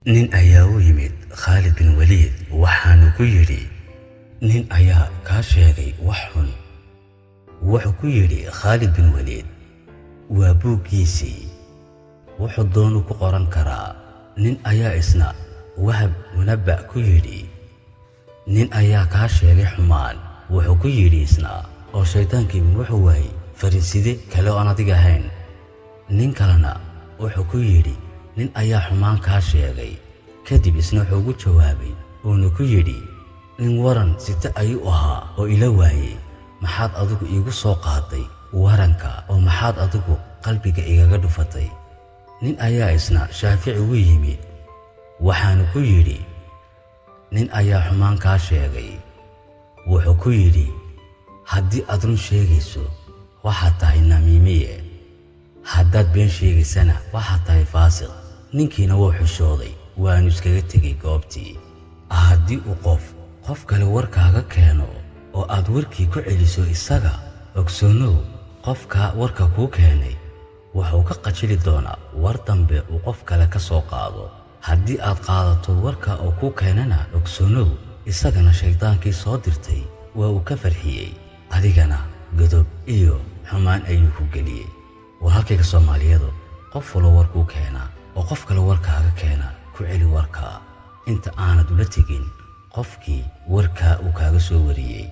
Nin ayaa u yimid Khaalid bin Waliid, waxaanu ku yidhi, "Nin ayaa kaa sheegay wax xun." Wuxuu ku yidhi Khaalid bin Waliid, "Waa buuggiisii, wuxuu doonu ku qoran karaa." Nin ayaa isna Wahab Munabba ku yidhi, "Nin ayaa kaa sheegay xumaan." Wuxuu ku yidhi isna, "Oo shaydaankii wuxuu waayey fariiside kale oo aan adiga ahayn?" Nin kalena wuxuu ku yidhi, "Nin ayaa xumaan kaa sheegay." Kadib isna wuxuu ugu jawaabay uuna ku yidhi, "Nin waran site ayuu ahaa oo ila waayey. Maxaad adigu iigu soo qaaday waranka, oo maxaad adigu qalbiga igaga dhufatay?" Nin ayaa isna Shaafici u yimid, waxaanu ku yidhi, "Nin ayaa xumaan kaa sheegay." Wuxuu ku yidhi, "Haddii aad run sheegayso, waxaad tahay namiimiye; haddaad been sheegaysana, waxaad tahay faasiq." Ninkiina wuu xishooday, waanu iskaga tegey goobtii. Haddii uu qof qof kale warkaaga keeno oo aad warkii ku celiso isaga, ogsoonow, qofka warka kuu keenay wuxuu ka qajili doonaa war dambe uu qof kale ka soo qaado. Haddii aad qaadato warka oo kuu keenana, ogsoonow, isagana shayddaankii soo dirtay waa uu ka farxiyey, adigana godob iyo xumaan ayuu ku geliyey. War halkayga Soomaaliyadu, qof walba war kuu keenaa oo qof kale warkaaga keena, ku celi warkaa inta aanad ula tegin qofkii warkaa uu kaaga soo wariyey.